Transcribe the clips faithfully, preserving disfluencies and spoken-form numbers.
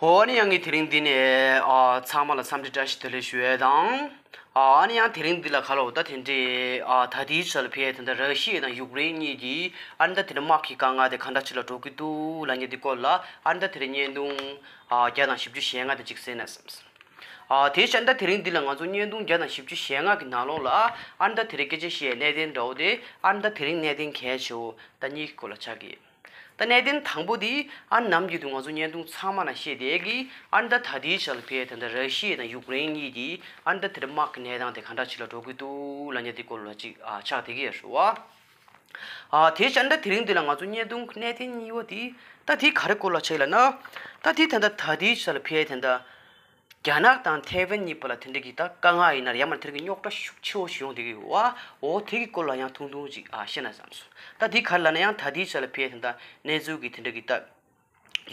འོ་ནི་ཡང་ངས་དེ་རིང་འདི་ནས་ཨ་ཚང་མ་ལ་འཚམས་འདྲི་བཀྲ་ཤིས་བདེ་ལེགས་ཞུ་ཡས་དང་། ཨ་ནི་ཡང་དེ་རིང་འདི་ལ་ག་ལ་འོ་ད་དེ་འདྲའི་ཨ་ད་ལྟའི་ཆ་ལ་ཕེ་དེ་འདྲ་ར་ཤི་ཡ་དང་ཡུཀ་རེན་གཉིས་ཀྱི་ཨ་ནི་ད་དེ་འདྲ་དམག་གི་དཀའ་ངལ་དེ་ག་འདྲ་ཅིག་ལ་འགྲོ་གི་འདུག་ལབ་མཁན་དེ་སྐོར་ལ་ཨ་ནི་ད་དེ་རིང་བརྙན་ཐུང་ཨ་བརྒྱ་དང་བཞི་བཅུ་ཞེ་ལྔ་དེ་ཅིག་གསན་ན་བསམ། ཨ་དེ་བྱས་ད་དེ་རིང་འདི་ལ་ང་ཚོ་བརྙན་ཐུང་བརྒྱ་དང་བཞི་བཅུ་ཞེ་ལྔ་གི་ནང་ལོགས་ལ་ཨ་ནི་ད་དེ་རིང་སྐད་ཆ་བཤད་གནད་དོན་འདྲ་བོ་དེ་ཨ་ནི་ད་དེ་རིང་གནད་དོན་གལ་ཆེ་བོ་ད་གཉིས་ཀྱི་སྐོར་ལ་ཆགས་ཀྱི་ཡོད། ད་གནད་དོན་དང་པོ་དེ་ཨ་ནི་ནམ་རྒྱུན་དུ་ང་ཚོ་བརྙན་ཐུང་ཚང་མ་ན་བཤད་བསྡད་ཀྱི་ཨ་ནི་ད་ད་ལྟའི་ཆ་ལ་ཕེ་ད་ད་ར་ཤི་ཡ་དང་ཡུཀ་རེན་གཉིས་ཀྱི་ཨ་ནི་ད་དེ་རིང་དམག་གི་གནས་སྟངས་དེ་ག་འདྲ་ཅིག་ལ་འགྲོ་གི་འདུག་ལབ་མཁན་དེ་སྐོར་ལ་ཅིག་ཨ་ཆགས་བསྡད་ཀྱི་ཡོད་རེད་བ། ཨ་དེ་བྱས་ད་དེ་རིང་འདི་ལ་ང་ཚོ་བརྙན་ཐུང་གི་གནད་དོན་གཉིས་པ་དེ་ད་དེ་ག་རེ་སྐོར་ལ་ཆགས་ལབ་ན། ད་དེ་ད་ད་ད་ལྟའི་ཆ་ལ་ཕེ་ད་ད་རྒྱ་ནག་དང་ཐའེ་ཝན་གཉིས་བར་ལ་དེ་འདྲ་གི་ད་དཀའ་ངལ་ཡིན་ན་རེད་ཡང་མ་དེ་འདྲ་གི་རྙོག་དྲ་ཤུགས་ཆེ་བོ་ཞིག་ཡོང་བསྡད་ཀྱི་ཡོད་བ། འོ་དེ་གི་སྐོར་ལ་ཡང་ཐུང་ཐུང་ཅིག་ཨ་བཤད་ན་བསམ་སོང་། ད་དེ་ག་རེ་ལབ་ན་ཡང་ད་ལྟའི་ཆ་ལ་ཕེ་ད་ད་གནས་ཚུལ་གི་དེ་འདྲ་གི་ད་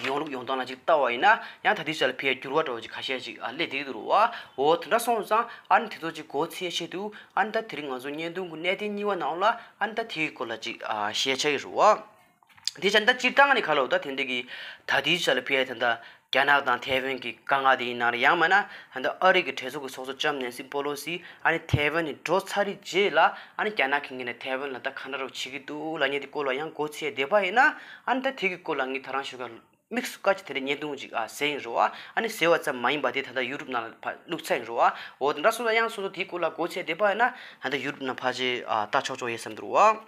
ཡོང་ལུགས་ཡོང་སྟངས་ལ་ཅིག་ལྟ་བ་ཡིན་ན་ཡང་ད་ལྟའི་ཆ་ལ་ཕེ་འགྱུར་བ་འདྲ་བོ་ཅིག་ཁ་ཤས་ཅིག་ཨ་སླེབས་བསྡད་ཀྱི་འདུག་རེད་བ། འོ་དེ་འདྲ་སོང་ཙང་ཨ་ནི་དེ་ཚོ་ཅིག་མགོ་ཚོས་ཆེད་དུ་ཨ་ནི་ད་དེ་རིང་ང་ཚོ་བརྙན་ཐུང་གི་གནད་དོན་གཉིས་པ་ནང་ལ་ཨ་ནི་ད་དེ་གི་སྐོར་ལ་ཅིག་ཨ་བཤད་ཆ་ཡི་རེད་བ། དེ་བྱས་ད་སྤྱིར་བཏང་ནས་ག་ལ་འོ་ད་དེ་འདྲ་གི་ད་ལྟའི་ཆ་ལ་ཕེ་ད་ད་རྒྱ་ནག་དང་ཐའེ་ཝན་གྱི་དཀའ་ངལ་དེ་ཡིན་ན་རེད་ཡང་མིན་ན་ད་ལྟ་ཨ་རི་གི་གྲོས་ཚོགས་ཀྱི་ཚོགས་གཙོ་ལྕམ་ནན་སི་པོ་ལོ་སི་ཨ་ནི་ཐའེ་ཝན་ནས་འགྲོ་ཚར་རེད་རྗེས་ལ་ཨ་ནི་རྒྱ་ནག་གི་ངོས་ནས་ཐའེ་ཝན་ལ་ད་ག་འདྲ་རོགས་བྱེད་ཀྱི་འདུག་ལབ་མཁན་དེ་སྐོར་ལ་ཡང་མགོ་ཚོས་བསྡད་པ་ཡིན་ན་ཨ་ནི་ད་དེ་གི་སྐོར་ལ་ངས་ད་རང་ཞོགས་ཀ་དམིགས་སུ་བཀར་གྱི་དེ་འདྲ་བརྙན་ཐུང་ཅིག་ཨ་གཟིགས་ཡིན་རེད་བ། ཨ་ནི་གཟིགས་པ་ཙམ་མ་ཡིན་པ་དེ་ད་ལྟ་ཡུ་རུབ་ནང་ལ་ཕར་བླུགས་ཚར་ཡིན་རེད་བ། འོ་དེ་འདྲ་སོང་ཙང་ཡང་སོ་སོ་དེའི་སྐོར་ལ་མགོ་ཚོས་བསྡད་པ་ཡིན་ན་ད་ལྟ་ཡུ་རུབ་ནང་ཕར་ཅིག་ཨ་ལྟ་ཆོག་ཆོག་ཡོད་བསམ་འདུག་རེད་བ།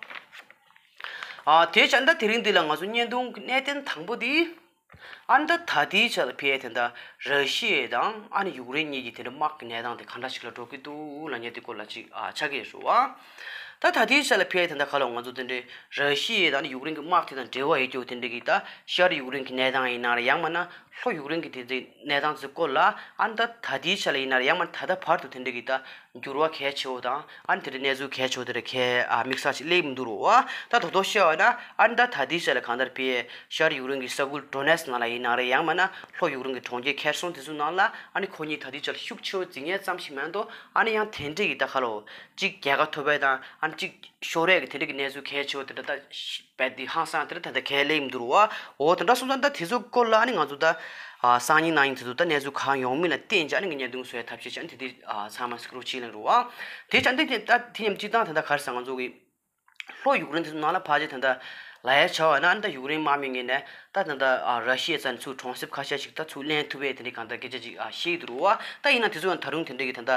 ཨ་དེ་བྱས་ད་དེ་རིང་འདི་ལ་ང་ཚོ་བརྙན་ཐུང་གི་གནད་དོན་དང་པོ་དེ། ཨ་ནི་ད་ད་ལྟའི་ཆ་ལ་ཕེ་དེ་འདྲ་ར་ཤི་ཡ་དང་ཨ་ནི་ཡུཀ་རེན་གཉིས་ཀྱི་དེ་འདྲ་དམག་གི་གནས་སྟངས་དེ་ག་འདྲ་ཞིག་ལ་འགྲོ་གི་འདུག་ལབ་མཁན་དེ་སྐོར་ལ་ཅིག་ཨ་ཆ་གས་ཞུ་བ། ད་ད་ལྟའི་ཆ་ལ་ཕེ་དེ་འདྲ་ག་ལ་ང་ཚོ་དེ་འདྲའི་ར་ཤི་ཡ་དང་ཨ་ནི་ཡུཀ་རེན་གྱི་དམག་དེ་དང་འབྲེལ་བ་ཡོད་རྒྱུ་དེ་འདྲ་གི་ད་ཤར་ཡུཀ་རེན་གྱི་གནས་སྟངས་ཡིན་ན་རེད་ཡང་མིན་ན་ལྷོ་ཡུཀ་རེན་གྱི་དེ་འདྲའི་གནས་སྟངས་དེ་སྐོར་ལ་ཨ་ནི་ད་ད་ལྟའི་ཆ་ལ་ཡིན་ན་རེད་ཡང་མིན་ན་ད་ལྟ་བར་དུ་དེ་འདྲ་གི་ད་འགྱུར་བ་གལ་ཆེ་བོ་དང་ཨ་ནི་དེ་འདྲའི་གནས་ཚུལ་གལ་ཆེ་བོ་དེ་འདྲ་གལ་ཨ་དམིགས་བསལ་ཅིག་སླེབས་མི་འདུག་རོ། ད་དོ་དོ་བཤད་པ་ན་ཨ་ནི་ད་ད་ལྟའི་ཆ་ལ་གང་ལྟར་ཕེ་ཤར་ཡུཀ་རེན་གྱི་ས་ཁུལ་ཌོ་ནེ་སི་ནང་ལ་ཡིན་ན་རེད་ཡང་མིན་ན་ལྷོ་ཡུཀ་རེན་གྱི་གྲོང་ཁྱེར་ཁེར་སོང་དེ་ཚོ་ནང་ལ་ཨ་ནི་ཁོ་གཉིས་ད་ལྟའི་ཆ་ལ་ཤུགས་ཆེ་བོ་འཛིང་མཁན་ཙམ་ཞིག་མ་གཏོགས་ཨ་ནི་ཡང་དེ་འདྲ་གི་ད་ཁ་ལོ་གཅིག་རྒྱལ་ཁ་ཐོབ་པའི་དང་ཨ་ནི་གཅིག་ཤོར་ཡས་ཀྱི་དེ་འདྲ་གི་གནས་ཚུལ་གལ་ཆེ་བོ་དེ་འདྲ་ད་རྦད་དེ་ཧང་སང་དེ་འདྲ་ད་ལྟ་གལ་སླེབས་མི་འདུག་རོ། འོ་དེ་འདྲ་སོང་ཙང་ད་དེ་ཚོ་སྐོར་ལ་ཨ་ནི་ང་ཚོ་ད་ཨ་སང་ཉིན་གནངས་ཉིན་དེ་ཚོ་ད་གནས་ཚུལ་གང་ཡོང་མིན་ལ་བརྟེན་བྱས་ཨ་ནི་ངས་བརྙན་ཐུང་བཟོ་ཡའི་ཐབས་ཤེས་བྱས་ཨ་ནི་དེ་དེ་ཨ་ཚང་མ་སྐྱོར་བ་བྱེད་ལེན་རོ། དེ་བྱས་ཨ་ནི་ད་དེ་མཉམ་སྤྱིར་བཏང་ད་ལྟ་ག་རེ་ཟེར་ང་ཚོ་གི་ལྷོ་ཡུཀ་རེན་དེ་ཚོ་ནང་ལ་ཕལ་ཆེར་ད་ལྟ་ལབ་ཡ་བྱ་བ་ན་ཨ་ནི་ད་ཡུཀ་རེན་དམག་མི་ངོས་ནས་ད་ད་ལྟ་ཨ་ར་ཤི་ཡའི་རྩ་ནས་ཚུར་གྲོང་གསེབ་ཁ་ཤས་ཤིག་ད་ཚུར་ལེན་ཐུབ་པའི་དེ་འདྲའི་གང་ལྟར་སྐད་ཆ་ཅིག་ཨ་བཤད་ཀྱི་འདུག་རོ། ད་ཡིན་ན་དེ་ཚོ་ཡང་ད་རུང་དེ་འདྲའི་གི་ད་ལྟ་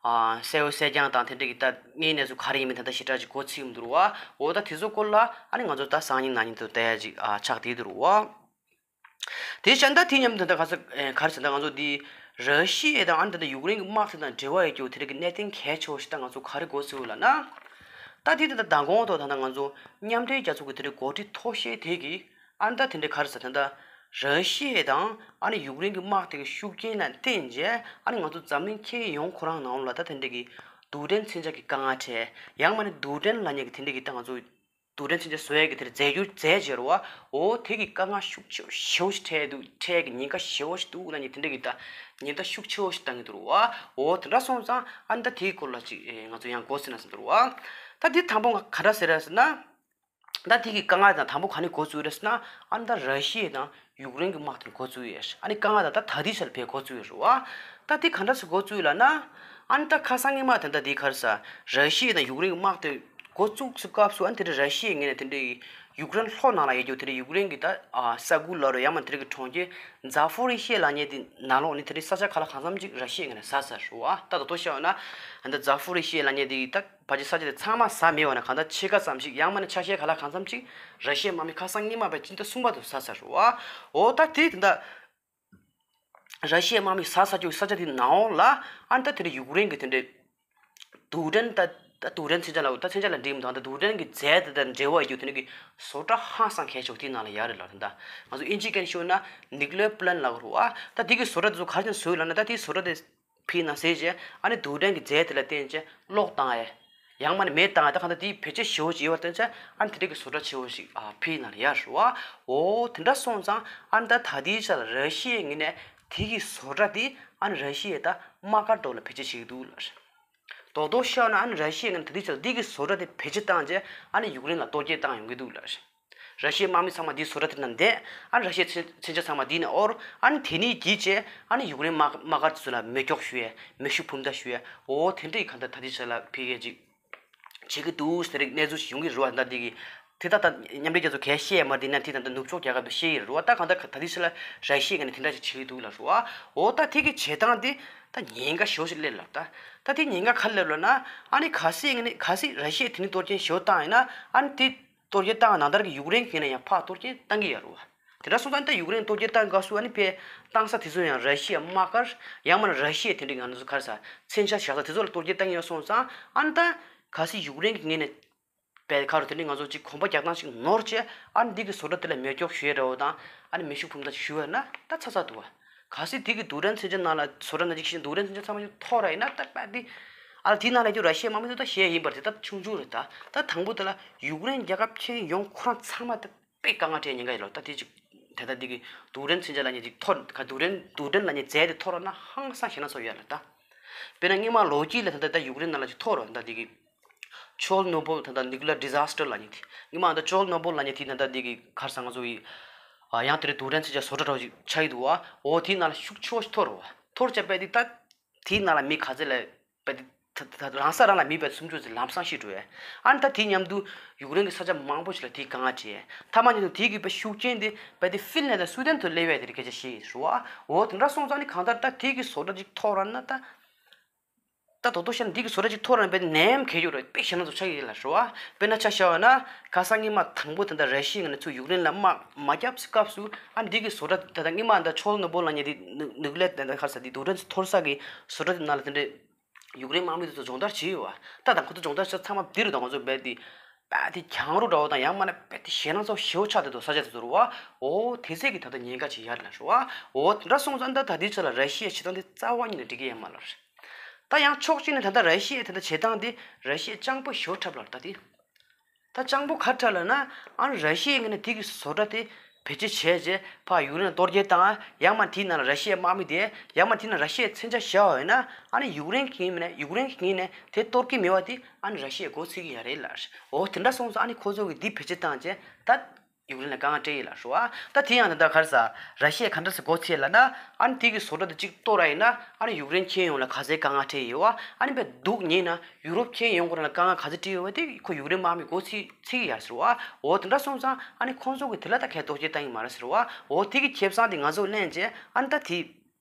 ཨ་གསལ་བོ་གསལ་རྐྱང་དང་དེ་འདྲའི་གི་ད་དངོས་གནས་ཚུལ་ག་རེ་ཡིན་མིན་ད་ལྟ་ཞེ་དྲག་ཅིག་གོ་ཚིག་མི་འདུག་རོ། འོ་ད་དེ་ཚོ་སྐོར་ལ་ཨ་ནི་ང་ཚོ་ད་སང་ཉིན་གནངས་ཉིན་དུ་བལྟ་ཡ་ཅིག་ཨ་ཆགས་བསྡད་འདུག་རོ། དེ་བྱས་ད་དེ་མཉམ་དུ་ད་ལྟ་ག་ས་ཨེ་ག་རེ་ཟེར་ད་ང་ཚོ་འདི་ར་ཤི་ཡ་དང་ཨ་ནི་ད་ལྟ་ཡུཀ་རེན་གྱི་དམག་དེ་དང་འབྲེལ་བ་ཡོད་རྒྱུ་དེ་རིགས་ཀྱི་གནད་དོན་གལ་ཆེ་བོ་ཞིག་ད་ང་ཚོ་ག་རེ་གོ་ཚུལ་ལབ་ན། ད་དེ་ད་ལྟ་མདང་དགོང་ཐོག་ད་ལྟ་ང་ཚོ་མཉམ་འབྲེལ་རྒྱལ་ཚོགས་ཀྱི་དེ་རིགས་འགོ་ཁྲིད་མཐོ་ཤོས་དེ་གིས་ཨ་ནི་ད་དེ་འདྲའི་ག་རེ་ཟེར་ད་ལྟ་ར་ཤི་ཡ་དང་ཨ་ནི་ཡུཀ་རེན་གྱི་དམག་དེ་གི་ཤུགས་རྐྱེན་ལ་བརྟེན་བྱས་ཨ་ནི་ང་ཚོ་འཛམ་གླིང་ཁྱོན་ཡོངས་ཁོ་རང་ནང་ལ་ད་དེ་འདྲའི་གི་རྡུལ་ཕྲན་མཚོན་ཆ་གི་དཀའ་ངལ་འཕྲད་ཡང་མིན་ན་རྡུལ་ཕྲན་ལབ་མཁན་གྱི་དེ་འདྲའི་གི་ད་ང་ཚོ་རྡུལ་ཕྲན་མཚོན་ཆ་བཟོ་ཡས་ཀྱི་དེར་རྫས་འགྱུར་རྫས་བརྗེ་རུ་བ། འོ་དེ་གི་དཀའ་ངལ་ཤུགས་ཆེ་ཞེ་པོ་ཞིག་འཕྲད་འདུག་འཕྲད་ཀྱི་ཉེན་ཁ་ཞེ་པོ་ཞིག་འདུག་ལབ་མཁན་དེ་འདྲ་གི་ད་ཉེན་བརྡ་ཤུགས་ཆེ་བོ་ཞིག་བཏང་གི་འདུག་རུ་བ། འོ་དེ་འདྲ་སོང་ཙང་ཨ་ནི་ད་དེའི་སྐོར་ལ་ཅིག་ཨེ་ང་ཚོ་ཡང་གོ་ཟིན་ན་ཟིན་འདུག་རུ་བ། ད་དེ་དང་པོ་ང་ག་འདྲ་ཟེར་ར་ཟེར་ན། ད་དེ་གི་དཀའ་ངལ་དང་དང་པོ་ག་ནས་འགོ་བཙུགས་རེད་ཟེར་ན། ཨ་ནི་ད་ར་ཤི་ཡ་དང་ཡུཀ་རེན་གྱི་དམག་དེ་འགོ་བཙུགས་ཡོད། ཨ་ནི་དཀའ་ངལ་དང་ད་ད་ལྟའི་ཆར་བས་འགོ་བཙུགས་ཡོད་རེད་བ། ད་དེ་ག་འདྲ་སེ་འགོ་བཙུགས་ཡོད་ལབ་ན། ཨ་ནི་ད་ཁ་སང་ཉི་མ་དེ་འདྲ་དེ་ག་རེ་ཟ། ར་ཤི་ཡ་དང་ཡུཀ་རེན་གྱི་དམག་དེ་འགོ་བཙུགས་སུ་སྐབས་སུ་ཨ་ནི་དེ་འདྲ་ར་ཤི་ཡའི་ངོས་ནས་དེ་འདྲའི་ཡུཀ་རེན་ལྷོ་ནང་ལ་ཡོད་རྒྱུ་དེ་འདྲའི་ཡུཀ་རེན་གྱི་ད་ས་ཁུལ་ལ་རུ་ཡང་མ་དེ་འདྲ་གི་གྲོང་ཁྱེར་ཛ་ཕོ་རི་ཤི་ཡ་ལབ་མཁན་དེ་ནང་ལོགས་ནས་དེ་འདྲའི་ས་ཆ་ག་ལ་གང་འཚམ་ཅིག་ར་ཤི་ཡའི་ངོས་ནས་ཟ་ཚར་རེད་བ། ད་ད་དོ་བཤད་ཡོད་ན་ཨ་ནི་ཛ་ཕོ་རི་ཤི་ཡ་ལབ་མཁན་དེ་ད། ཕལ་ཆེར་ས་ཆ་དེ་ཚང་མ་ཟ་མེད་པ་ན་གང་ལྟར་ཕྱེད་ཀ་ཙམ་ཞིག་ཡང་མིན་ན་ཆ་ཤས་ག་ལ་གང་འཚམ་ཞིག་ར་ཤི་ཡའི་དམག་མི་ཁ་སང་ཉི་མ་པའི་སྤྱི་ཟླ་གསུམ་པ་དུ་ཟ་ཚར་རེད་བ། འོ་ད་དེ་དེ་འདྲ་ར་ཤི་ཡའི་དམག་མི་ཟ་ཚར་རྒྱུ་ས་ཆ་དེ་ནང་ལ་ཨ་ནི་ད་དེ་འདྲ་ཡུཀ་རེན་གྱི་དེ་འདྲའི་རྡུལ་ཕྲན་ད་ད་རྡུལ་ཕྲན་མཚོན་ཆ་ལ་ད་མཚོན་ཆ་ལ་འགྲིག་མི་འདུག་ད་རྡུལ་ཕྲན་གྱི་རྫས་དེ་དང་འབྲེལ་བ་ཡོད་རྒྱུ་དེ་འདྲ་གི་བཟོ་གྲྭ་ཧང་སང་གལ་ཆེ་བ་དེ་ནང་ལ་ཡོད་རེད་ལ། དེ་འདྲ་ང་ཚོ་ཨིན་ཇི་སྐད་ནས་ཤོད་ན་ནིག་ལེར་པི་ལན་ལབ་རེད་བ། ད་དེ་གི་བཟོ་གྲྭ་དེ་ཚོ་ག་རེ་བྱས་ནས་བཟོས་ཡོད་ལབ་ན་ད་དེའི་བཟོ་གྲྭ་དེ། ཕི་ན་ཟེར་བྱས་ཨ་ནི་རྡུལ་ཕྲན་གྱི་རྫས་དེ་ལ་བརྟེན་བྱས་གློག་བཏང་ཡས། ཡང་མ་ནི་མེ་བཏང་ཡས་ད་གང་ལྟར་དེའི་བེད་སྤྱོད་ཞེ་པོ་ཅིག་ཡོད་པར་བརྟེན་བྱས་ཨ་ནི་དེ་འདྲ་གི་བཟོ་གྲྭ་ཆེ་བོ་ཞིག་ཨ་ཕི་ན་ལ་ཡོད་རེད་བ། འོ་དེ་འདྲ་སོང་ཙང་ཨ་ནི་ད་ད་ལྟའི་ཆ་ལ་ར་ཤི་ཡའི་ངོས་ནས་དེ་གི་བཟོ་གྲྭ་དེ་ཨ་ནི་ར་ཤི་ཡའི་ད་དམག་སྒར་འདྲ་བོ་ལ་བེད་སྤྱོད་བྱེད་ཀྱི་འདུག་ལབ་རེད། རྡོག་རྡོག་བཤད་ན་ཨ་ནི་ར་ཤི་ཡའི་ངོས་ནས་ད་ལྟའི་ཆ་ལ་དེ་གི་བཟོ་གྲྭ་དེ་བེད་སྤྱོད་བཏང་བྱས་ཨ་ནི་ཡུཀ་རེན་ལ་གཏོར་སྐྱོན་བཏང་ཡོང་གི་འདུག་ལབ་རེད། ར་ཤི་ཡའི་དམག་མི་ཚང་མ་འདིའི་བཟོ་གྲྭ་དེ་ནང་བསྡད། ཨ་ནི་ར་ཤི་ཡའི་མཚོན་མཚོན་ཆ་ཚང་མ་འདི་ནས་དབོར། ཨ་ནི་དེ་ནས་གྱིས་བྱས་ཨ་ནི་ཡུཀ་རེན་དམག་དམག་སྒར་དེ་ཚོ་ལ་མེ་སྒྱོགས་གཞུ་ཡས། མེ་ཤུགས་འབུམ་ཕྲག་གཞུ་ཡས། འོ་དེ་འདྲ་ཡི་གང་ལྟར་ད་ལྟའི་ཆ་ལ་ཕ་གིར་ཅིག་བྱེད་ཀྱི་འདུག་ཟེར་རིགས་གནས་ཚུལ་ཞིག་ཡོང་གི་རེད་བ། ད་འདི་གི་དེ་ད་ལྟ་མཉམ་འབྲེལ་རྒྱལ་ཚོགས་གས་བཤད་ཡ་མ་རེད། དེ་ན་དེ་ད་ལྟ་ནུབ་ཕྱོགས་རྒྱལ་ཁབ་ཚོས་བཤད་ཡི་རེད་བ། ད་གང་ལྟར་ད་ལྟའི་ཆ་ལ་ར་ཤི་ཡའི་ངོས་ནས་དེ་འདྲ་ཞིག་བྱེད་ཀྱི་འདུག་ལབ་རེད་བ། འོ་ད་དེ་གི་བྱེད་སྟངས་དེ་ད་ཉེན་ཁ་ཞེ་པོ་ཞིག་སླེབས་ལབ། ད་ད་དེ་ཉེན་ཁ་ག་རེ་སླེབས་ལབ་ན། ཨ་ནི་གལ་སྲིད་ངོས་ནས་གལ་སྲིད་ར་ཤི་ཡས་དེ་ནི་གཏོར་སྐྱོན་ཞེ་པོ་བཏང་ཡིན་ན། ཨ་ནི་དེ་གཏོར་རྒོལ་བཏང་ནང་ལྟར་གྱི་ཡུཀ་རེན་གྱི་ངོས་ནས་ཡང་ཕར་གཏོར་སྐྱོན་བཏང་གི་ཡོད་རེད་བ། དེ་འདྲ་སོང་ཙང་ད་ཡུཀ་རེན་གཏོར་རྒོལ་བཏང་སྐབས་སུ་ཨ་ནི་ཕར་བཏང་ས་དེ་ཚོ་ཡང་ར་ཤི་ཡའི་དམག་སྒར། ཡང་མིན་ན་ར་ཤི་ཡའི་དེ་འདྲའི་ང་ཚོ་ག་རེ་ཟ། མཚོན་ཆ་བཞག་ས་དེ་ཚོ་ལ་གཏོར་རྒོལ་བཏང་གི་ཡོད་སོང་ཙང་། ཨ་ནི་ད་གལ་སྲིད་ཡུཀ་རེན་གྱི་ངོས་ནས་བལ་ཁ་རུ་དེ་འདྲའི་ང་ཚོ་ཅིག་གོམ་པ་རྒྱག་སྟངས་ཤིག་ནོར་བྱས། ཨ་ནི་འདི་གི་བཟོ་གྲྭ་དེ་ལ་མེ་སྒྱོགས་གཞུ་ཡས་འདྲ་བོ་དང་། ཨ་ནི་མེ་ཤུགས་འབུམ་ཕྲག་གཞུ་བ་ན་ད་ཚར་ཚར་འདུག་བ། གལ་སྲིད་དེ་གི་རྡུལ་ཕྲན་མཚོན་ཆ་ནང་ལ་བཟོ་གྲྭ་ནང་ཅིག་ཤི་རྡུལ་ཕྲན་མཚོན་ཆ་ཚང་མ་ཅིག་འཐོར་བ་ཡིན་ན། ད་པ་དེ་ཨ་ལ་དེའི་ནང་ལ་ཡོད་ར་ཤི་ཡའི་དམག་མི་ཚོ་ད་ཞེད་ཡིན་པ་རེད། ད་ཆུང་ཆུང་རེད། ད་ད་དང་པོ་དེ་ལ་ཡུཀ་རེན་རྒྱལ་ཁབ་ཁྱོན་ཡོངས་ཁོ་རང་ཚང་མ་ད་དཔེ་དཀའ་ངལ་འཕྲད་ཉེན་ཁ་ཡོད་ལ། ད་དེ་ཅིག་དེ་ད་དེ་གི་རྡུལ་ཕྲན་མཚོན་ཆ་ལབ་མཁན་ཅིག་འཐོར། ག་རྡུལ་ཕྲན་རྡུལ་ཕྲན་ལབ་མཁན་རྫས་དེ་འཐོར་བ་ན་ཧང་སང་ཞེད་སྣང་ཚ་པོ་ཡོད་ལ། ད་དཔེར་ན་སྔོན་མ་ལོ་རྒྱུས་ལ་ད་ད་ད་ཡུཀ་རེན་ནང་ལ་ཅིག་འཐོར་བ། ད་དེ་གི་ཆོར་ནོ་བིལ་ད་ད་ནིའུ་ཀི་ལི་ཡར་ཌི་ཛ་སི་ཊར་ལབ་མཁན་དེ། སྔོན་མ་ད་ཆོར་ནོ་བིལ་ལབ་མཁན་དེ་ད་ད་དེ་གི་ག་རེ་ཟ། ང་ཚོ་ཡི་ཨ་ཡང་དེ་རིང་རྡུལ་ཕྲན་མཚོན་ཆ་བཟོ་གྲྭ་འདྲ་བོ་ཅིག་ཆགས་ཀྱི་འདུག་བ། འོ་དེའི་ནང་ལ་ཤུགས་ཆེ་བོ་ཞིག་འཐོར་བ། འཐོར་བྱས་པ་དེ་ད་དེའི་ནང་ལ་མི་ག་ཚད་ལ་པ་དེ་ད་ད་ད་རང་ས་རང་ལ་མི་པ་སུམ་ཅུ་ཙམ་ལམ་སང་ཤི་འགྲོ་བས། ཨ་ནི་ད་དེ་མཉམ་དུ་ཡུཀ་རེན་གྱི་ས་ཆ་མང་པོ་ཞིག་ལ་དེའི་དཀའ་ངལ་འཕྲད། མཐའ་མ་ཉིད་དུ་དེའི་གི་པ་ཤུགས་རྐྱེན་དེ་པ་དེ་ཧྥིན་ལན་དང་སུའི་ཌེན་དུ་སླེབས་ཡས་དེ་རིགས་སྐད་ཆ་བཤད་ཡོད་རེད་བ། འོ་དེ་འདྲ་སོང་ཙང་ནི་གང་ལྟར་ད་དེའི་གི་བཟོ་གྲྭ་ཅིག་འཐོར་བ་ན་ད། ད་དོ་དོ་ཤ་འདི་གི་བཟོ་གྲྭ་ཅིག་འཐོར་བ་ན་པ་དེ་ནད་ཡམས་འགོས་ཡོད་རེད། དཔེ་ཞེད་སྣང་ཚ་པོ་ཆགས་ཀྱི་ཡོད་ལ་རེད་བ། དཔེར་ན་ཆ་བཞག་པ་ན་ཁ་སང་སྔོན་མ་དང་པོ་དེ་འདྲ་ར་ཤི་ཡའི་ངོས་ནས་ཚུར་ཡུཀ་རེན་ལ་དམག་མ་བརྒྱབ་སྐབས་སུ། ཨ་འདི་གི་བཟོ་གྲྭ་ད་ད་སྔོན་མ་ད་ཆོར་ནོ་བིལ་ལབ་མཁན་དེ་ནིའུ་ནིའུ་ཀི་ལི་ཡར་ད་ད་ག་རེ་ཟ་དེ་རྡུལ་ཕྲན་འཐོར་ས་གི་བཟོ་གྲྭ་དེ་ནང་ལ་དེ་འདྲའི་ཡུཀ་རེན་དམག་མི་དེ་ཚོ་སྦྱོང་བརྡར་བྱས་ཡོད་བ། ད་དང་ཁོ་ཚོ་སྦྱོང་བརྡར་བྱས་ཚང་མ་འདི་རུ་དང་ང་ཚོ་རྦད་དེ་རྦད་དེ་གྱང་རོ་འདྲ་བོ་དང་། ཡང་མིན་ན་རྦད་དེ་ཞེད་སྣང་ཚ་པོ་ཞེ་པོ་ཆགས་བསྡད་འདུག་ས་ཆ་དེ་ཚོ་རུ་བ། འོ་དེ་ཚད་ཀྱི་ད་ལྟ་ཉེན་ཁ་ཅིག་ཡོད་ལ་རེད་བ། འོ་དེ་འདྲ་སོང་ཙང་ད་ད་ལྟའི་ཆ་ལ་ར་ཤི་ཡའི་བྱེད་སྟངས་དེ་རྩ་བ་ཉིད་ནས་འགྲིག་གི་ཡོད་མ་རེད། ད་ཡང་ཕྱོགས་གཅིག་ནས་ད་ལྟ་ར་ཤི་ཡའི་ད་ལྟ་བྱེད་སྟངས་དེ་ར་ཤི་ཡ་སྤྱང་པོ་ཞེ་པོ་འཁྲབ་ལ་རེད། ད་དེ་ད་སྤྱང་པོ་ག་འཁྲབ་ལབ་ན། ཨ་ནི་ར་ཤི་ཡའི་ངོས་ནས་དེ་གི་བཟོ་གྲྭ་དེ་བེད་སྤྱོད་བྱས་རྗེས་ཕར་ཡུཀ་རེན་ལ་གཏོར་རྒོལ་བཏང་། ཡང་མིན་དེའི་ནང་ལ་ར་ཤི་ཡའི་དམག་མི་དེ། ཡང་མིན་དེའི་ནང་ར་ཤི་ཡའི་མཚོན་ཆ་བཞག་པ་ཡིན་ན། ཨ་ནི་ཡུཀ་རེན་གྱི་ངོས་ནས་ཡུཀ་རེན་གྱི་ངོས་ནས་དེ་གཏོར་གྱི་མེད་པ་དེ་ཨ་ནི་ར་ཤི་ཡའི་མགོ་ཚོས་ཀྱི་ཡོད་རེད་ལབ། འོ་དེ་འདྲ་སོང་ཙང་ཨ་ནི་ཁོ་ཚོ་གིས་འདི་བེད་སྤྱོད་བཏང་རྗེས་ད་ཡུཀ་རེན་ལ་དཀའ་ངལ་འཕྲད་ཡོད་ལབ་རེད་བ། ད་དེ་ཡང་ད་ལྟ་ག་རེ་ཟ། ར་ཤི་ཡས་ག་འདྲ་སེ་མགོ་ཚོས་ལབ་ན། ཨ་ནི་དེ་གི་བཟོ་གྲྭ་དེ་གཅིག་གཏོར་བ་ཡིན་ན་ཨ་ནི་ཡུཀ་རེན་ཁྱོན་ཡོངས་ལ་ག་ཚད་དཀའ་ངལ་འཕྲད་ཡོད་བ། ཨ་ནི་དཔེ་སྡུག་ཉེས་ན་ཡུ་རོབ་ཁྱོན་ཡོངས་ཁོ་རང་ལ་དཀའ་ངལ་ག་ཚད་འཕྲད་ཡོད་བ་དེ་ཁོ་ཡུཀ་རེན་དམག་མིས་མགོ་ཚོས་ཚོས་ཀྱི་ཡོད་ཟེར་བ། འོ་དེ་འདྲ་སོང་ཙང་ཨ་ནི་ཁོང་ཚོ་གིས་དེ་ལ་ད་གས་གཏོར་རྒོལ་བཏང་གི་མ་རེད་ཟེར་བ། འོ་དེ་གི་ཁེ་བཟང་དེ་ང་ཚོ་ལེན་རྗེས་ཨ་ནི་ད་དེ་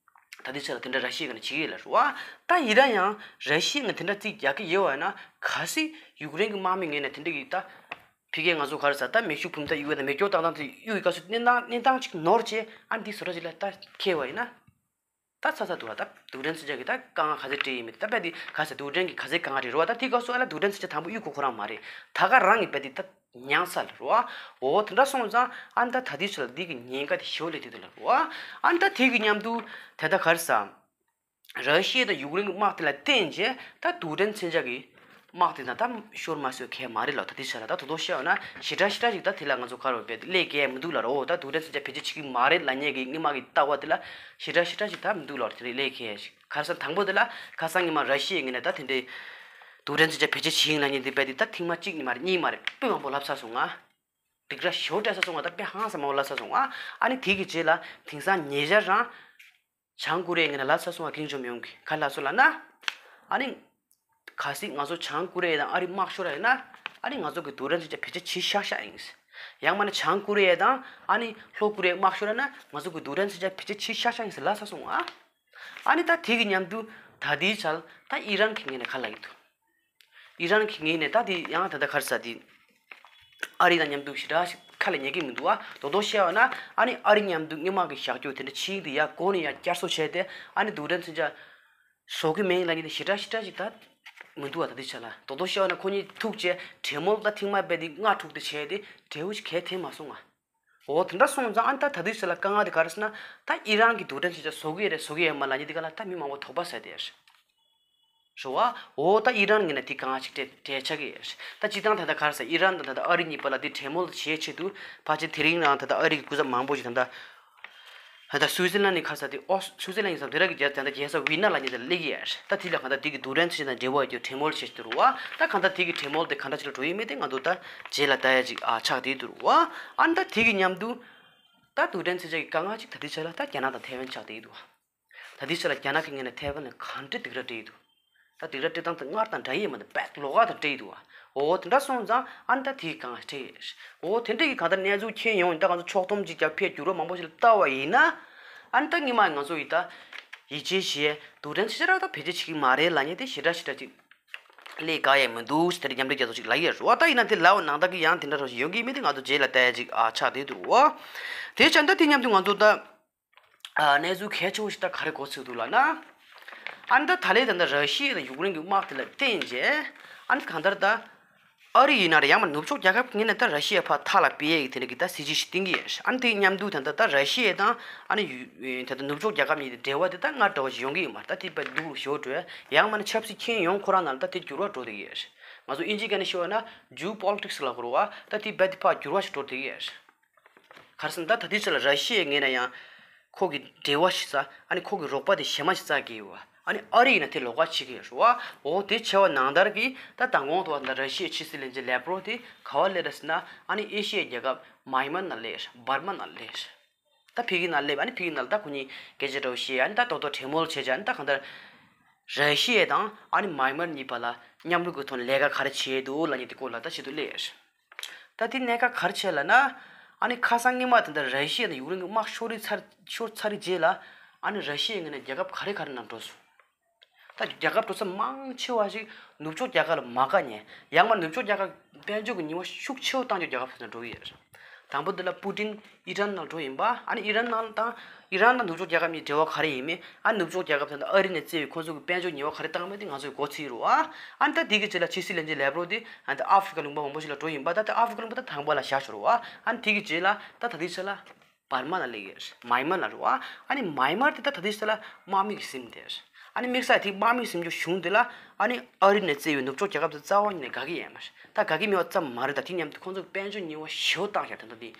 ད་ལྟའི་ཆ་ལ་དེ་འདྲ་ར་ཤི་ཡའི་ངོས་ནས་བྱེད་ཀྱི་ཡོད་ལབ་རེད་བ། ད་ཡིན་ན་ཡང་ར་ཤི་ཡའི་ངོས་དེ་འདྲ་རྩིས་རྒྱག་གི་ཡོད་བ་ཡིན་ན། གལ་སྲིད་ཡུཀ་རེན་གྱི་དམག་མིའི་ངོས་ནས་དེ་འདྲ་གི་ད་ཕ་གིར་ང་ཚོ་ག་རེ་ཟ། ད་མེ་ཤུགས་འབུམ་ཕྲག་གཡུག་ཡ་དང་མེ་སྒྱོགས་བཏང་སྟངས་དེ་གཡུག་གི་སྐབས་སུ་གནས་སྟངས་གནས་སྟངས་ཅིག་ནོར་བྱས་ཨ་ནི་འདི་བཟོ་གྲྭ་ཅིག་ལ་ད་འཁེལ་བ་ཡིན་ན། ད་ཚར་ཚར་འདུག་བ། ད་རྡུལ་ཕྲན་མཚོན་ཆ་གི་ད་དཀའ་ངལ་ག་ཚད་འཕྲད་ཡིན་མིན། ད་རྦད་དེ་ག་ཟེ་རྡུལ་ཕྲན་གྱི་ག་ཚད་དཀའ་ངལ་འཕྲད་རེད་བ། ད་དེའི་སྐབས་སུ་ཨ་ལ་རྡུལ་ཕྲན་མཚོན་ཆ་དང་པོ་གཡུག་དགོས་ཁོ་རང་མ་རེད། ད་ག་རང་གི་རྦད་དེ་ད་མྱངས་ཚར་ལ་རེད་བ། འོ་དེ་འདྲ་སོང་ཙང་ཨ་ནི་ད་ད་ལྟའི་ཆ་ལ་འདི་གི་ཉེན་ཁ་དེ་ཞེ་པོ་སླེབས་བསྡད་འདུག་ལབ་རེད་བ། ཨ་ནི་ད་དེ་གི་མཉམ་དུ་དེ་ད་ག་རེ་ཟ། ར་ཤི་ཡ་དང་ཡུཀ་རེན་གྱི་དམག་དེ་ལ་བརྟེན་བྱས་ད་རྡུལ་ཕྲན་མཚོན་ཆ་གི་དམག་དེ་དང་ད་ཤོར་མ་སོང་གལ་མ་རེད་ལབ། ད་དེ་ཆ་ལ་ད་དོ་དོ་བཤད་པ་ན་ཞེ་དྲག་ཞེ་དྲག་ཅིག་ད་དེ་ལ་ང་ཚོ་ག་རེ་བ་རྦད་དེ་ཀླད་འཁེལ་མི་འདུག་ལབ་རེད། འོ་ད་རྡུལ་ཕྲན་མཚོན་ཆ་བེད་སྤྱོད་བྱེད་ཀྱི་མ་རེད་ལབ་མཁན་གྱི་སྔོན་མ་གི་ལྟ་བ་དེ་ལ་ཞེ་དྲག་ཞེ་དྲག་ཅིག་ད་མི་འདུག་ལབ། དེ་ནས་ཀླད་འཁེལ་ཞིག་ག་རེ་ཟ། དང་པོ་དེ་ལ་ཁ་སང་ཉི་མ་ར་ཤི་ཡའི་ངོས་ནས་ད་དེ་འདྲའི་རྡུལ་ཕྲན་མཚོན་ཆ་བེད་སྤྱོད་བྱེད་ཡིན་ལབ་མཁན་དེ་རྦད་དེ་ད་ཐེངས་མ་གཅིག་ཉིན་མ་རེད། གཉིས་མ་རེད། དཔེ་མང་པོ་ལབ་ཚར་སོང་ང་། སྡིགས་ར་ཞེ་པོ་སྤྲད་ཚར་སོང་ང་། ད་དཔེ་ཧང་སང་མང་པོ་ལབ་ཚར་སོང་ང་། ཨ་ནི་དེ་གི་རྗེས་ལ་དེང་སང་ཉེ་ཆར་རང་བྱང་ཀོ་རི་ཡའི་ངོས་ནས་ལབ་ཚར་སོང་ང་། ཀིམ་ཇོང་ཡུན་གྱིས་ག་ལབ་སོང་ལབ་ན། ཨ་ནི་གལ་སྲིད་ང་ཚོ་བྱང་ཀོ་རི་ཡ་དང་ཨ་རི་དམག་ཤོར་བ་ཡིན་ན། ཨ་ནི་ང་ཚོ་གི་རྡུལ་ཕྲན་མཚོན་ཆ་བེད་སྤྱོད་བྱེད་ཤག་ཤག་ཡིན། ཡང་མིན་ན་བྱང་ཀོ་རི་ཡ་དང་ཨ་ནི་ལྷོ་ཀོ་རི་ཡའི་དམག་ཤོར་བ་ན་ང་ཚོ་གི་རྡུལ་ཕྲན་མཚོན་ཆ་བེད་སྤྱོད་བྱེད་ཤག་ཤག་ཡིན་ཟེར་ལབ་ཚར་སོང་ང་། ཨ་ནི་ད་དེ་གི་མཉམ་དུ་ད་ལྟའི་ཆར་ད་ཨི་རན་གྱི་ངོས་ནས་ག་ལབ་ཀྱི་འདུག་ཨི་རན་གྱི་ངོས་ནས་ད་དེ་ཡང་ད་ལྟ་ག་རེ་ཟ། དེ་ཨ་རི་དང་མཉམ་དུ་ཞེ་དྲག་ཞིག་ཁ་ལ་ཉན་གྱི་མི་འདུག་བ། དོ་དོ་བཤད་པ་ན་ཨ་ནི་ཨ་རི་མཉམ་དུ་སྔོན་མ་གི་བཞག་རྒྱུ་དེ་འདྲ་ཕྱིན་དེ་ཡར་སྒོ་ནས་ཡར་བསྐྱར་གསོ་བྱས་ཏེ་ཨ་ནི་རྡུལ་ཕྲན་མཚོན་ཆ་བཟོ་གི་མིན་ལབ་མཁན་དེ་ཞེ་དྲག་ཞེ་དྲག་ཞིག་ད་མི་འདུག་བ། ད་ལྟའི་ཆ་ལ་དོ་དོ་བཤད་པ་ན་ཁོ་གཉིས་ཐུག་བྱས་གྲོས་མོལ་ད་ཐེངས་མ་རྦད་དེ་ལྔ་དྲུག་དེ་བྱས་ཏེ་འབྲས་བུ་ཞིག་གང་ཡང་ཐོན་མ་སོང་ང་། འོ་དེ་འདྲ་སོང་ཙང་ཨ་ནི་ད་ད་དུས་ཚོད་ལ་དཀའ་ངལ་དེ་ག་རེ་ཟེར་ན། ད་ཨི་རན་གྱི་རྡུལ་ཕྲན་མཚོན་ཆ་བཟོ་གི་ཡོད་རེད་བཟོ་གི་ཡོད་མ་རེད་ལབ་མཁན་དེ་ག་ལ་ད་མི་མང་པོ་དོགས་པ་ཟ་བསྡད་ཡོད་རེད། རེད་བ། འོ་ད་ཨི་རན་ངོས་ནས་དེ་དཀའ་ངལ་ཅིག་འཕྲད་འཕྲད་ཆགས་ཀྱི་ཡོད་རེད། ད་སྤྱིར་བཏང་ད་ལྟ་ག་རེ་ཟེར། ཨི་རན་དང་ད་ལྟ་ཨ་རི་གཉིས་བར་ལ་དེ་གྲོས་མོལ་བྱེད་ཆེད་དུ་ཕལ་ཆེར་དེ་རིང་རང་ད་ལྟ་ཨ་རི་གི་སྐུ་ཚབ་མང་པོ་ཞིག་ད་ལྟ་ ད་སུའི་ཙི་ལན་ནི་ཁ་ས་དེ་ཨོ་སུའི་ཙི་ལན་ཡིན་ཙང་དེ་ར་གི་རྒྱལ་ས་དེ་རྒྱལ་ས་ཝི་ན་ལ་ཉེ་དེ་སླེབས་ཀྱི་ཡ། ད་དེ་ལ་གང་ལྟར་དེ་གི་རྡུལ་ཕྲན་ཚོགས་ཆེན་དང་འབྲེལ་བ་ཡོད་རྒྱུ་གྲོས་མོལ་བྱེད་ཀྱི་འདུག་རུ་བ། ད་གང་ལྟར་དེ་གི་གྲོས་མོལ་དེ་ག་འདྲ་ཅིག་ལ་འགྲོ་ཡི་མེད་དེ་ང་ཚོ་ད་རྗེས་ལ་ལྟ་ཡ་ཅིག་ཨ་ཆགས་བསྡད་འདུག་རུ་བ། ཨ་ནི་ད་དེ་གི་མཉམ་དུ་ད་རྡུལ་ཕྲན་ཚོགས་ཆེན་གྱི་དཀའ་ངལ་ཅིག་ད་ལྟའི་ཆ་ལ་ད་རྒྱ་ནག་དང་ཐའེ་ཝན་ཆགས་བསྡད་འདུག་ད་ལྟའི་ཆ་ལ་རྒྱ་ནག་གི་ངོས་ནས་ཐའེ་ཝན་ལ་ག་འདྲ་སྡིགས་ར་སྤྲད་ཡི་འདུག་ད་སྡིགས་ར་སྤྲད་སྟངས་དེ་སྔར་དང་འདྲ་ཡི་མ་རེད། དཔེ་ལོགས་ཀ་དང་སྤྲད་ཡི་འདུག་བ། འོ་དེ་འདྲ་སོང་ཙང་ཨ་ནི་ད་དེའི་སྒང་སྤྲད་ཡི། འོ་དེ་འདྲ་གི་གང་ལྟར་གནས་ཚུལ་མཁྱེན་ཡོང་ད་ང་ཚོ་ཕྱོགས་བསྡོམས་ཅིག་རྒྱབ་ཕེ་འགྱུར་བ་མང་པོ་ཞིག་ལ་ལྟ་བ་ཡིན་ན། ཨ་ནི་ད་སྔོན་མ་ང་ཚོ་ཡི་ད་ཡིད་ཆེས་བྱས་རྡུལ་ཕྲན་ཆེ་ཆེ་ར་ད་བེད་སྤྱོད་བྱེད་ཀྱི་མ་རེད་ལབ་མཁན་དེ་ཞེ་དྲག་ཞེ་དྲག་ཅིག་ལས་ཀ་ཡང་མི་འདུག་ཟེར་དེ་མཉམ་འབྲེལ་རྒྱལ་ཚོགས་ཅིག་ལབ་ཡོད་རེད་བ། ད་ཡིན་ན་དེ་ལབ་ནང་ལྟར་གི་ཡང་དེ་འདྲ་རོ་ཞིག་ཡོང་གི་མེད་དེ་ང་ཚོ་རྗེས་ལ་ལྟ་ཡ་ཅིག་ཨ་ཆགས་བསྡད་འདུག་རུ་བ། དེ་བྱས་ད་དེ་མཉམ་དུ་ང་ཚོ་ད། ཨ་གནས་ཚུལ་གལ་ཆེ་བོ་ཞིག་ད་ག་རེ་གོ་ཚོད་འདུག་ལབ་ན། ཨ་ནི་ད་ད་ལན་ད་ལྟ་ར་ཤི་ཡ་དང་ཡུཀ་རེན་གྱི་དམག་དེ་ལ་བརྟེན་རྗེས་ཨ་ནི་གང་ལྟར་ད་ཨ་རི་ཡིན་ན་རེད་ཡང་མ་ནུབ་ཕྱོགས་རྒྱལ་ཁབ་ངོས་ནས་ད་ར་ཤི་ཡ་ཕར་ཐག་ལ་བེད་ཡ་གི་དེ་འདྲ་གི་ད་སྲིད་ཇུས་ཤིག་བཏིང་གི་ཡོད། ཨ་ནི་དེའི་མཉམ་དུ་ད་ལྟ་ད་ར་ཤི་ཡ་དང་ཨ་ནི་ཡུ་ད་ལྟ་ནུབ་ཕྱོགས་རྒྱལ་ཁབ་གཉིས་དེ་འབྲེལ་བ་དེ་ད་སྔར་འདྲ་བོ་ཞིག་ཡོང་གི་ཡོད་མ་རེད། ད་དེ་བས་སྡུག་རུ་ཞོ་འགྲོ་ཡང་མ་ནི་ཆབ་སྲིད་མཁྱེན་ཡོང་ཁོ་རང་ནང་ལ་ད་དེ་འགྱུར་བ་འགྲོ་བསྡད་ཀྱི་ཡོད། ང་ཚོ་དབྱིན་ཇིའི་སྐད་ནས་ཤོད་ན་ཇུ་པོ་ལི་ཊིག་སི་ལབ་དགོས་རེད་བ། ད་དེ་བས་དེ་ཕར་འགྱུར་བ་ཞིག་འགྲོ་བསྡད་ཀྱི་ཡོད། ག་རེ་ཟེར་ན་ད་ད་ལྟའི་ཆ་ལ་ར་ཤི་ཡའི་ངོས་ནས་ཡང་ཁོ་གི་འབྲེལ་བ་ཞིག་རྩ་ཨ་ནི་ཁོ་གི་རོགས་པ་དེ་གཞན་མ་ཞིག་རྩ་གི་ཡོད་བ། ཨ་ནི་ཨ་རི་ཡིན་ན་དེ་ལོགས་ཀ་བྱེད་ཀྱི་ཡོད་རེད་བ། འོ་དེ་བྱས་པ་ནང་ལྟར་གྱི་ད་མདང་དགོང་དུ་བ་ད་ར་ཤི་ཡའི་ཕྱི་སྲིད་བློན་ཆེན་ལེབ་རོ་དེ་ག་བ་སླེབས་རེད་ཟེར་ན་ཨ་ནི་ཨེ་ཤི་ཡའི་རྒྱལ་ཁབ་མཱ་ཡན་མར་ནང་སླེབས་རེད། འབར་མ་ནང་སླེབས་རེད། ད་ཕ་གི་ནང་སླེབས་ཨ་ནི་ཕ་གི་ནང་ལ་ད་ཁོ་གཉིས་སྐད་ཆ་འདྲ་བོ་བཤད་ཨ་ནི་ད་རྡོག་རྡོག་གྲོས་མོལ་བྱས་བྱས་ཨ་ནི་ད་གང་ལྟར་ར་ཤི་ཡ་དང་ཨ་ནི་མཱ་ཡན་མར་གཉིས་བར་ལ་མཉམ་རུབ་ཀྱི་ཐོག་ནས་ལས་ཀ་ག་རེ་བྱས་འདུག་ལབ་མཁན་དེ་སྐོར་ལ་ད་ཞིབ་ཏུ་སླེབས་ཡོད། ད་དེ་གནད་འགག་ག་རེ་བྱས་ལབ་ན། ཨ་ནི་ཁ་སང་སྔོན་མ་དེ་འདྲ་ར་ཤི་ཡ་དང་ཡུཀ་རེན་གྱི་དམག་ཤོར་རིགས་ཚར་ཤོར་ཚར་རིགས་རྗེས་ལ་ཨ་ནི་ར་ཤི་ཡའི་ངོས་ནས་རྒྱལ་ཁབ་ག་རེ་ག་རེ་ནང་འགྲོ་སོང་། ད་རྒྱལ་ཁབ་འགྲོ་ས་མང་ཆེ་བ་ཞིག་ནུབ་ཕྱོགས་རྒྱལ་ཁབ་ལ་མ་དགའ་ནས་ཡང་མ་ནུབ་ཕྱོགས་རྒྱལ་ཁབ་དཔལ་འབྱོར་གྱི་ཉེས་པ་ཤུགས་ཆེ་བོ་བཏང་རྒྱུ་རྒྱལ་ཁབ་དེ་ཚོ་འགྲོ་གི་ཡོད་རེད། དང་པོ་འདི་ལ་པུ་ཏིན་ཨི་རན་ནང་འགྲོ་ཡིན་པ། ཨ་ནི་ཨི་རན་ནང་དང་ཨི་རན་དང་ནུབ་ཕྱོགས་རྒྱལ་ཁབ་གཉིས་འབྲེལ་བ་ག་རེ་ཡིན་མིན། ཨ་ནི་ནུབ་ཕྱོགས་རྒྱལ་ཁབ་དེ་དང་ཨ་རི་ནས་བཙལ་བའི་ཁོང་ཚོ་གི་དཔལ་འབྱོར་ཉེས་པ་ག་རེ་བཏང་མིན་དེ་ང་ཚོས་གོ་ཚོད་རེད་བ། ཨ་ནི་ད་དེ་གི་རྗེས་ལ་ཕྱི་སྲིད་བློན་ཆེན་ལེབ་རོ་དེ་ཨ་ནི་ད་ཨ་ཧྥི་རི་ཀ་ལུང་པ་མང་པོ་ཞིག་ལ་འགྲོ་ཡིན་པ། ད་ད་ཨ་ཧྥི་རི་ཀ་ལུང་པ་ད་དང་པོ་ལ་བཞག་ཤོག་རེད་བ། ཨ་ནི་དེ་གི་རྗེས་ལ་ད་ད་ལྟའི་ཆ་ལ་འབར་མ་ལ་སླེབས་ཡོད་རེད། མཱ་ཡན་མར་ལ་རེད་བ། ཨ་ནི་མཱ་ཡན་མར་དེ་ད་ད་ལྟའི་ཆ་ལ་དམག་མི་གིས་ཟིན་བསྡད་རེད། ཨ་ནི་དམིགས་བསལ་དེ་དམག་མི་ཟིན་རྒྱུ་གཞུང་དེ་ལ་ཨ་ནི་ཨ་རི་ནས་བཙལ་བའི་ནུབ་ཕྱོགས་རྒྱལ་ཁབ་དེ་རྩ་བ་ཉིད་ནས་དགའ་གི་ཡོད་མ་རེད། ད་དགའ་གི་མེད་པ་ཙམ་མ་རེད། ད་དེ་མཉམ་དུ་ཁོང་ཚོ་གི་དཔལ་འབྱོར་ཉེས་པ་ཞེ་པོ་བཏང་ཤག་ད་ལྟ་དེ།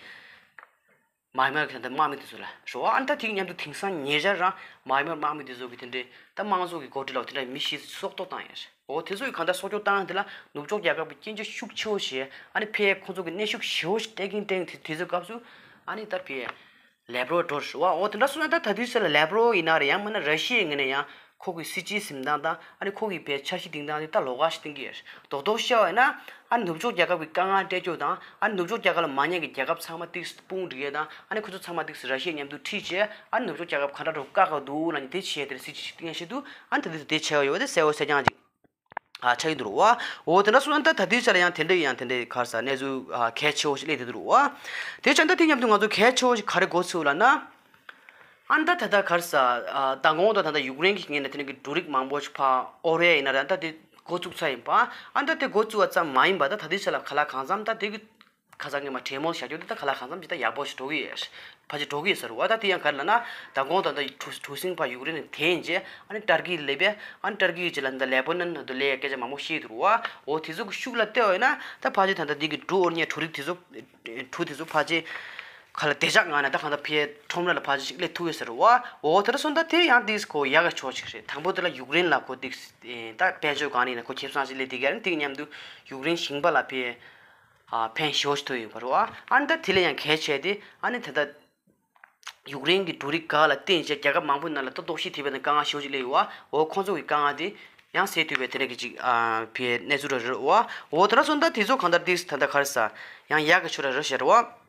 མཱ་ཡན་མར་གྱི་ད་ལྟ་དམག་མི་དེ་ཚོ་ལ་རེད་བ། ཨ་ནི་ད་དེ་མཉམ་དུ་དེང་སང་ཉེ་ཆར་རང་མཱ་ཡན་མར་དམག་མི་དེ་ཚོ་གི་དེ་འདྲའི་ད་དམངས་གཙོ་གི་འགོ་ཁྲིད་ལ་དེ་འདྲ་མི་ཤི་སྲོག་ཐོག་བཏང་ཡོད་རེད། འོ་དེ་ཚོ་གི་གང་ལྟར་སྲོག་སྐྱོབ་བཏང་དེ་ལ་ནུབ་ཕྱོགས་རྒྱལ་ཁབ་ཀྱིས་སྐྱོན་བརྗོད་ཤུགས་ཆེ་བོ་བྱས། ཨ་ནི་ཕར་ཁོང་ཚོ་གི་གནོན་ཤུགས་ཞེ་པོ་ཞིག་སྤྲད་ཀྱིན་སྤྲད་ཀྱིན་དེ་དུས་ཚོད་སྐབས་སུ་ཨ་ནི་ད་ཕར་ལེབ་རོ་འགྲོ་རེད་བ། འོ་དེ་འདྲ་སོང་ན་ད་ད་དུས་ཚོད་ལ་ལེབ་རོ་ཡིན་ན་རེད་ཡང་མིན་ན་ར་ཤི་ཡའི་ངོས་ནས་ཡང་ཁོ་གི་སྲིད་སྤྱིའི་འཛིན་སྟངས་དང་ཨ་ནི་ཁོ་གི་ཕར་འཆར་གཞི་འདིང་སྟངས་དེ་ད་ལོགས་ཀ་ཞིག་བསྟན་གྱི་ཡོད་རེད། རྡོག་རྡོག་བཤད་པ་ཡིན་ན་ཨ་ནི་ནུབ་ཕྱོགས་རྒྱལ་ཁབ་ཀྱི་དཀའ་ངལ་སྤྲད་རྒྱུ་དང་ཨ་ནི་ནུབ་ཕྱོགས་རྒྱལ་ཁབ་ལ་མ་ཉན་གྱི་རྒྱལ་ཁབ་ཚང་མ་ཏིག་དཔུང་སྒྲིག་ཡས་དང་ཨ་ནི་ཁོ་ཚོ་ཚང་མ་ཏིག་ར་ཤི་ཡ་མཉམ་དུ་ཁྲིད་བྱས་ཨ་ནི་ནུབ་ཕྱོགས་རྒྱལ་ཁབ་ག་འདྲ་འགྲོ་དཀའ་དཀའ་འདུག་ལབ་ནས་དེ་བྱས་དེར་སྲིད་ཇུས་ཤིག་བཏིང་ཡ་ཞིག་འདུག་ཨ་ནི་ད་དེ་དེ་བྱས་ཡོད་པ་དེ་གསལ་པོ་གསལ་རྐྱང་ཅིག་ཨ་ཆགས་ཀྱི་འདུག་རུ་བ། འོ་དེ་འདྲ་སོང་ན་ད་ད་དུས་ཚོད་ལ་ཡང་དེ་འདྲ་ཡང་དེ་འདྲའི་ག་རེ་ཟེར་གནས་ཚུལ་ཨ་གལ་ཆེ་བོ་ཞིག་སླེབས་བསྡད་འདུག་རུ་བ། དེ་བྱས་ན་ད་དེ་མཉམ་དུ་ང་ཚོ་གལ་ཆེ་བོ་ཞིག་ག་རེ་གོ་ཚུལ་ལབ་ན། ཨ་ནི་ད་ད་ལྟ་ག་རེ་ཟེར་ཨ་མདང་དགོང་དང་ད་ལྟ་ཡུཀ་རེན་གྱི་ངོས་ནས་དེ་འདྲ་གི་འབྲུ་རིགས་མང་པོ་ཞིག་ཕར་དབོར་ཡས་ཡིན་ན་རེད། ད་དེ་འགོ་བཙུགས་ཚར་ཡིན་པ། ཨ་ནི་ད་དེ་འགོ་བཙུགས་པ་ཙམ་མ་ཡིན་པ་ད་ད་ལྟའི་ཆ་ལ་ག་ལ་གང་འཚམ་ད་དེ་གི་ཁ་སང་ངས་མ་གྲོས་མོལ་བྱ་རྒྱུ་དེ་ད་ག་ལ་གང་འཚམ་ཅིག་ད་ཡག་པོ་ཞིག་འགྲོ་གི་ཡོད། ཕལ་ཆེར་འགྲོ་གི་ཡོད་ཟེར་བ། ད་དེ་ཡང་ག་རེ་ལབ་ན་མདང་དགོང་ད་ལྟ་གྲུ་གྲུ་གཟིངས་ཕར་ཡུཀ་རེན་ནས་དེད་རྗེས་ཨ་ནི་ཏར་ཀི་སླེབས་པས། ཨ་ནི་ཏར་ཀི་གི་རྗེས་ལ་འདི་ལེ་པ་ནན་དུ་སླེབས་སྐད་ཆ་མང་པོ་བཤད་འདུག་རུ་བ། འོ་དེ་ཚོ་གི་ཤུགས་ལ་བལྟས་པ་ཡིན་ན་ད་ཕལ་ཆེར་ད་ལྟ་འདི་གི་འབྲུ་དབོར་མཁན་འབྲུ་རིགས་དེ་ཚོ་འབྲུ་དེ་ཚོ་ཕལ་ཆེར་ག་ལ་བདེ་འཇགས་ངང་ནས་ད་གང་ལྟར་ཕར་ཁྲོམ་ར་ལ་ཕལ་ཆེར་ཞིག་སླེབས་ཐུབ་ཡོད་ཟེར་རུ་བ། འོ་དེ་འདྲ་སོང་ད་དེ་ཡང་ཏིག་ཁོ་ཡག་གི་ཕྱོགས་ཅིག་རེད། དང་པོ་དེ་ལ་ཡུཀ་རེན་ལ་ཁོ་ཏིག་ད་དཔལ་འབྱོར་སྒང་ནས་ཡིན་ན་ཁོ་ཁེ་བཟང་ཞིག་སླེབས་བསྡད་ཀྱི་ཡ་རེད། དེ་གི་མཉམ་དུ་ཡུཀ་རེན་ཞིང་པ་ལ་ཕར་ཨ་ཕན་ཞེ་པོ་ཞིག་ཐོགས་ཡོད་པ་རེད་བ། ཨ་ནི་ད་དེ་ལས་ཡང་གལ་ཆེ་དེ་ཨ་ནི་ད་ལྟ་ཡུཀ་རེན་གྱི་འབྲུ་རིགས་སྒང་ལ་བརྟེན་བྱས་རྒྱལ་ཁབ་མང་པོའི་ནང་ལ་ད་ལྟོགས་ཤི་ཐེབས་པའི་དཀའ་ངལ་ཞེ་པོ་ཅིག་སླེབས་ཡོད་བ། འོ་ཁོང་ཚོ་གི་དཀའ་ངལ་དེ་ཡང་སེལ་ཐུབ་པའི་དེ་འདྲ་གི་ཅིག་ཨ་ཕར་གནས་ཚུལ་རེ་རེད་བ། འོ་དེ་འདྲ་སོང་ད་དེ་ཚོ་གང་ལྟར་ཏིག་ད་ལྟ་ག་རེ་ཟེར་ཡང་ཡག་གི་ཕྱོགས་རེ་རེད་ཟེར་བ།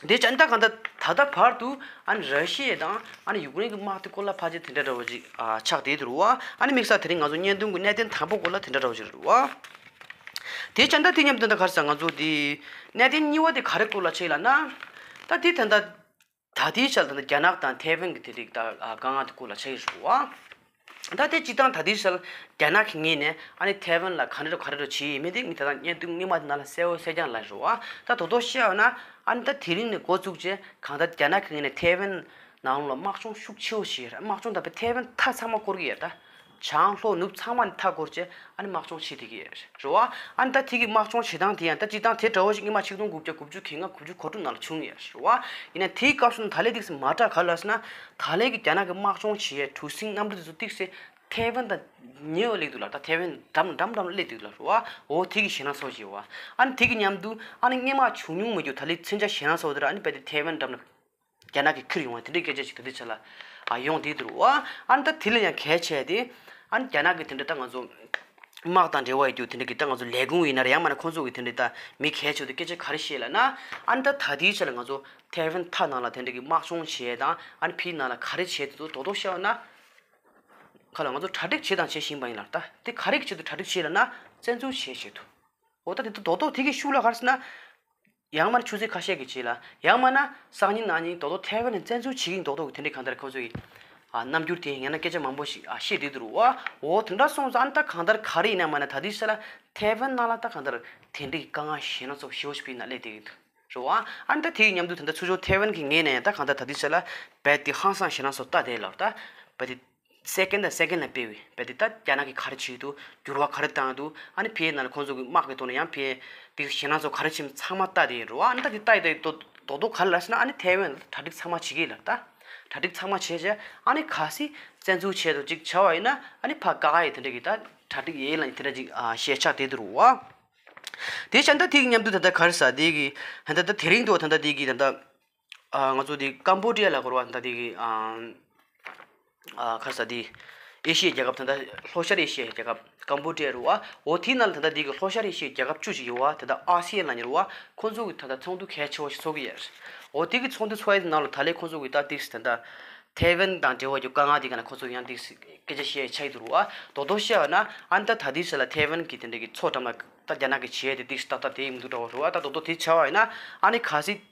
དེ་བྱས་ད་གང་ལྟར་ད་ལྟ་བར་དུ་ཨ་ནི་ར་ཤི་ཡ་དང་ཨ་ནི་ཡུཀ་རེན་གྱི་དམག་དེ་སྐོར་ལ་ཕལ་ཆེར་དེ་འདྲ་འདྲ་བོ་ཅིག་ཨ་ཆགས་བསྡད་འདུག་རུ་བ། ཨ་ནི་དམིགས་བསལ་དེ་རིང་ང་ཚོ་བརྙན་ཐུང་གི་གནད་དོན་དང་པོ་སྐོར་ལ་དེ་འདྲ་འདྲ་བོ་ཅིག་རེད་བ། དེ་བྱས་ད་དེ་མཉམ་དུ་ད་ག་རེ་ཟེར་ང་ཚོ་དེ་གནད་དོན་གཉིས་པ་དེ་ག་རེ་སྐོར་ལ་ཆགས་ལབ་ན། ད་དེ་ད་ལྟ་ད་ལྟའི་ཆར་ད་ལྟ་རྒྱ་ནག་དང་ཐའེ་ཝན་གྱི་དེ་རིགས་ད་ཨ་དཀའ་ངལ་དེ་སྐོར་ལ་ཆགས་ཡོད་རེད་བ། ད་དེ་སྤྱིར་བཏང་ད་ལྟའི་ཆར་རྒྱ་ནག་གི་ངོས་ནས་ཨ་ནི་ཐའེ་ཝན་ལ་ག་འདྲ་ག་འདྲ་བྱས་ཡོད་མེད་དེ་ངས་ད་ལྟ་བརྙན་ཐུང་སྔོན་མ་དེ་ནང་ལ་གསལ་པོ་གསལ་རྐྱང་ལབ་རེད་བ། ད་དོ་དོ་བཤད་པ་ན་ཨ་ནི་ད་དེ་རིང་ནས་འགོ་བཙུགས་རྗེས་གང་ལྟར་རྒྱ་ནག་གི་ངོས་ནས་ཐའེ་ཝན་ནང་ལ་དམག་སྦྱོང་ཤུགས་ཆེ་བོ་བྱས་རེད། དམག་སྦྱོང་ད་བས་ཐའེ་ཝན་མཐའ་ཚང་མ་བསྐོར་གྱི་ཡོད་ད། བྱང་ལྷོ་ནུབ་ཚང་མ་ནས་མཐའ་བསྐོར་བྱས་ཨ་ནི་དམག་སྦྱོང་བྱེད་བསྡད་ཀྱི་ཡོད་རེད་བ། ཨ་ནི་ད་དེ་གི་དམག་སྦྱོང་བྱེད་སྟངས་དེ་ཡང་ད་སྤྱིར་བཏང་དེ་འདྲ་བོ་ཞིག་སྔོན་མ་ཆིག་སྟོང་དགུ་བརྒྱ་དགུ་བཅུ་གི་ལྔ་དགུ་བཅུ་གོ་དྲུག་ནང་ལ་བྱུང་ཡོད་རེད་བ། ཡིན་ན་དེའི་སྐབས་སུ་ད་ལན་ཏོག་ཙམ་མ་འདྲ་ག་རེ་ལབ་ཟེར་ན། ད་ལན་གྱི་རྒྱ་ནག་གི་དམག་སྦྱོང་བྱེད་ཡས་གྲུ་གཟིངས་གནམ་གྲུ་དེ་ཚོ་ཏོག་ཙམ་ཐའེ་ཝན་དང་ཉེ་བར་སླེབས་འདུག་ལ། ད་ཐའེ་ཝན་འགྲམ་འགྲམ་འགྲམ་སླེབས་འདུག་ལ་རེད་བ། འོ་དེ་གི་ཞེད་སྣང་ཚ་པོ་ཅིག་ཡོད་བ། ཨ་ནི་དེ་གི་མཉམ་དུ་ཨ་ནི་སྔོན་མ་བྱུང་མྱོང་མེད་རྒྱུ་ད་ལན་མཚོན་ཆ་ཞེད་སྣང་ཚ་པོ་དེ་ར། ཨ་ནི་རྦད་དེ་ཐའེ་ཝན་འགྲམ་ལ་རྒྱ་ནག་གིས་ཁྱེར་ཡོང་བ་དེ་འདྲའི་སྐད་ཆ་ཞིག་ད་ལྟའི་ཆ་ལ་ཨ་ཡོང་བསྡད་འདུག་རེད་བ། ཨ་ནི་ད་དེ་ལས་ཡང་གལ་ཆེ་དེ། ཨ་ནི་རྒྱ་ནག་གི་དེ་འདྲ་ད་ང་ཚོ་དམག་དང་འབྲེལ་བ་ཡོད་རྒྱུ་དེ་འདྲ་གི་ད་ང་ཚོ་ལས་ཁུངས་ཡིན་ན་རེད། ཡང་མིན་ན་ཁོང་ཚོ་གི་དེ་འདྲ་ད་མི་གལ་ཆེ་བ་དེ་སྐད་ཆ་ག་རེ་བཤད་ལབ་ན། ཨ་ནི་ད་ད་ལྟའི་ཆ་ལ་ང་ཚོ་ཐའེ་ཝན་མཐའ་ནང་ལ་དེ་འདྲ་གི་དམག་སྦྱོང་བྱས་དང་། ཨ་ནི་ཕྱིའི་ནང་ལ་ག་རེ་བྱས་འདུག་རྡོག་རྡོག་བཤད་ན། ཁ་ལ་ང་ཚོ་གྲ་སྒྲིག་བྱས་དང་བྱེད་བཞིན་པ་ཡིན་ལ། ད་དེ་ག་རེ་བྱེད་དུ་གྲ་སྒྲིག་བྱས་ལབ་ན། བཙན་འཛུལ་བྱས་བྱེད་དུ། འོ་ད་དེ་ད་རྡོག་རྡོག་དེ་གི་ཤུགས་ལ་ག་རེ་ཟེར་ན། ཡང་མིན་ན་ཆུ་ཚོད་ཁ་ཤས་ཀྱི་རྗེས་ལ། ཡང་མིན་ན་སང་ཉིན་གནངས་ཉིན་རྡོག་རྡོག་ཐའེ་ཝན་ནས་བཙན་འཛུལ་བྱེད་ཀྱི་ཡིན་རྡོག་རྡོག་གི་དེ་འདྲའི་གང་ལྟར་ཁོང་ཚོ་ཡི་ཨ་རྣམ་འགྱུར་དེ་ཡང་ན་སྐད་ཆ་མང་པོ་ཞིག་ཨ་བཤད་བསྡད་འདུག་རེད་བ། འོ་དེ་འདྲ་སོང་ཙང་ཨ་ནི་ད་གང་ལྟར་ག་རེ་ཡིན་ན་མིན་ན་ད་ལྟའི་ཆ་ལ་ཐའེ་ཝན་ནང་ལ་ད་གང་ལྟར་དེ་འདྲའི་དཀའ་ངལ་ཞེད་སྣང་ཚ་པོ་ཞེ་པོ་ཞིག་ཕྱིན་ན་སླེབས་བསྡད་ཀྱི་འདུག་རེད་བ། ཨ་ནི་ད་དེའི་མཉམ་དུ་ད་ལྟ་ཚུར་ཕྱོགས་ཐའེ་ཝན་གྱི་ངོས་ནས་ཡང་ད་གང་ལྟར་ད་ལྟའི་ཆ་ལ་རྦད་དེ་ཧང་སང་ཞེད་སྣང་ཚ་པོ་ལྟ་བསྡད་ལབ། ད་རྦད་དེ་སེ་ཀན་དང་སེ་ཀན་ལ་སྤེལ་བའི་རྦད་དེ་ད་རྒྱ་ནག་གིས་ག་རེ་བྱེད་ཀྱི་འདུག་འགྱུར་བ་ག་རེ་བཏང་གི་འདུག་ཨ་ནི་ཕའི་ནང་ལ་ཁོང་ཚོ་གི་དམག་གི་ཐོག་ནས་ཡང་ཕའི་དེ་ཞེད་སྣང་ཚ་པོ་ག་རེ་ཕྱིན་ཚང་མ་ལྟ་བསྡད་ཡོད་རེད་བ། ཨ་ནི་ད་དེ་ལྟ་ཡི་ལྟ་ཡི་རྡོག་རྡོག་ག་རེ་ལབ་ཟེར་ན། ཨ་ནི་ཐའེ་ཝན་ལ་གྲ་སྒྲིག་ཚང་མ་བྱེད་ཀྱི་ལབ། ད་གྲ་སྒྲིག་ཚང་མ་བྱས་བྱས་ཨ་ནི་གལ་སྲིད་བཙན་འཛུལ་བྱས་འདུག་ཅིག་བྱ་བ་ཡིན་ན། ཨ་ནི་ཕར་བཀག་ཡས་དེ་འདྲ་གི་ད་གྲ་སྒྲིག་ཡས་ལ་དེ་འདྲ་ཅིག་ཨ་ཞེད་ཆགས་བསྡད་འདུག་རེད་བ། དེ་བྱས་ད་དེ་གི་མཉམ་དུ་ད་ལྟ་ག་རེ་ཟེར། དེ་གི་ད་ལྟ་དེ་རིང་དུ་ད་ལྟ་དེ་གི་ད་ལྟ་ཨ་ང་ཚོ་དེ་ཀམ་བོ་ཌི་ཡ་ལ་གོ་ར་བ། ད་ལྟ་དེ་གི་ཨ་ཨ་ག་རེ་ཟེར། དེ་ཨེ་ཤི་ཡའི་རྒྱལ་ཁབ་ད་ལྟ་ལྷོ་ཤར་ཨེ་ཤི་ཡའི་རྒྱལ་ཁབ་ཀམ་བོ་ཌི་ཡ་རེད་བ། འོ་དེའི་ནང་ལ་ད་ལྟ་དེ་གི་ལྷོ་ཤར་ཨེ་ཤི་ཡའི་རྒྱལ་ཁབ་བཅུ་ཅིག་ཡོད་བ། ད་ལྟ་ཨ་སི་ཡན་ལབ་མཁན་རེད་བ། ཁོང་ཚོ་གི་ད་ལྟ་ཚོགས་འདུ་གལ་ཆེ་བ་ཞིག་ཚོགས་ཀྱི་ཡོད་རེད། འོ་དེ་གི་ཚོགས་འདུ་ཚོགས་ཡས་དེ་ནང་ལ་ད་ལན་ཁོང་ཚོ་གི་ད་ཏིག་ད་ལྟ་ཐའེ་ཝན་དང་འབྲེལ་བ་ཡོད་དཀའ་ངལ་དེ་ག་ན་ཁོང་ཚོ་ཡང་ཏིག་སྐད་ཆ་བཤད་ཡས་ཆགས་ཀྱི་འདུག་རེད་བ། རྡོག་རྡོག་བཤད་པ་ན་ཨ་ནི་ད་ད་ལྟའི་ཆ་ལ་ཐའེ་ཝན་གི་དེ་འདྲ་གི་མཚོ་འགྲམ་ལ་ད་རྒྱ་ནག་གི་བྱེད་ཡས་དེ་ཏིག་ཏག་ཏག་དེ་ཡིན་མི་འདུག་འདྲ་བོ་རེད་བ། ད་རྡོག་རྡོག་དེ་བྱ་བ་ཡིན་ན་ཨ་ནི་གལ་སྲིད་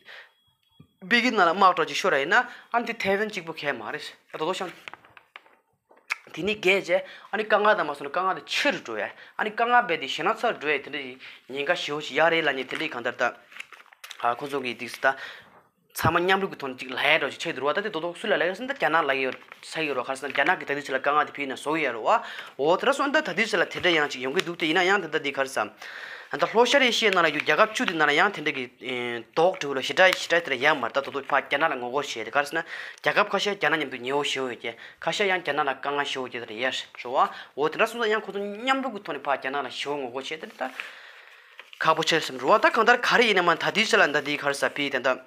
པེ་ཀིན་ནང་ལ་དམག་གྲ་ཅིག་ཤོར་བ་ཡིན་ན་ཨ་ནི་དེ་ཐའེ་ཝན་གཅིག་པུ་གལ་མ་རེད། ད་རྡོག་རྡོག་བཤད། དེ་ནི་རྒྱས་བྱས་ཨ་ནི་དཀའ་ངལ་དང་མ་སོང་ན་དཀའ་ངལ་དེ་ཆེ་རུ་འགྲོ་ཡ། ཨ་ནི་དཀའ་ངལ་རྦད་དེ་ཞེད་སྣང་ཚ་རུ་འགྲོ་ཡ་དེ་འདྲ་ཡི་ཉེན་ཁ་ཞེ་པོ་ཞིག་ཡོད་རེད་ལབ་མཁན་དེ་འདྲ་གང་ལྟར་ད་ཨ་ཁོང་ཚོ་གི་ཏིག་ད་ཚང་མ་མཉམ་རུབ་ཀྱི་ཐོག་ནས་ཅིག་ལབ་ཡ་འདྲ་ཞིག་ཆགས་འདུག་རེད་བ། ད་དེ་རྡོག་རྡོག་སུ་ལ་ལབ་ཡོད་ཟེར་ན་ད་རྒྱ་ནག་ལབ་ཡོད་ས་ཡོད་རེད་བ། ག་རེ་ཟེར་ན་རྒྱ་ནག་གི་ད་ལྟའི་ཆ་ལ་དཀའ་ངལ་དེ་ཕི་ན་བཟོ་གི་ཡོད་རེད་བ། འོ་དེ་འདྲ་སོང་ད་ད་ལྟའི་ཆ་ལ་དེ་འདྲ་ཡང་ཅིག་ཡོང་གི་འདུག་དེ་ཡིན་ན་ཡང་ད་ལྟ་འདི་ག་རེ་ཟེར། ད་ལྟ་ལྷོ་ཤར་ཨེ་ཤི་ཡའི་ནང་ལ་ཡོད་རྒྱལ་ཁབ་བཅུ་དེ་ནང་ལ་ཡང་དེ་འདྲ་གི་ཨེ་ལྡོག་འགྲོ་ལ་ཞེ་དྲག་ཞེ་དྲག་དེ་འདྲ་ཡོད་མ་རེད། ད་དོ་དོ་ཕར་རྒྱ་ནག་ལ་ངོ་རྒོལ་བྱས་ཏེ། ག་རེ་ཟེར་ན་རྒྱལ་ཁབ་ཁ་ཤས་རྒྱ་ནག་མཉམ་དུ་ཉེ་བོ་ཞེ་པོ་ཡོད་ཀྱི། ཁ་ཤས་ཡང་རྒྱ་ནག་ལ་དཀའ་ངལ་ཞེ་པོ་ཡོད་དེ་འདྲ་ཡོད་རེད་བ། འོ་དེ་འདྲ་སོང་ཙང་ཡང་ཁོ་ཚོ་མཉམ་རུབ་ཀྱི་ཐོག་ནས་ཕར་རྒྱ་ནག་ལ་ཞེ་པོ་ངོ་རྒོལ་བྱས་ཏེ་ད་ཁག་པོ་ཆགས་སོང་རེད་བ། ད་གང་ལྟར་ག་རེ་ཡིན་ན་མ་ད་ལྟའི་ཆ་ལ་ད་ལྟའི་ག་རེ་ཟེར་ཕི་ད་ལྟ་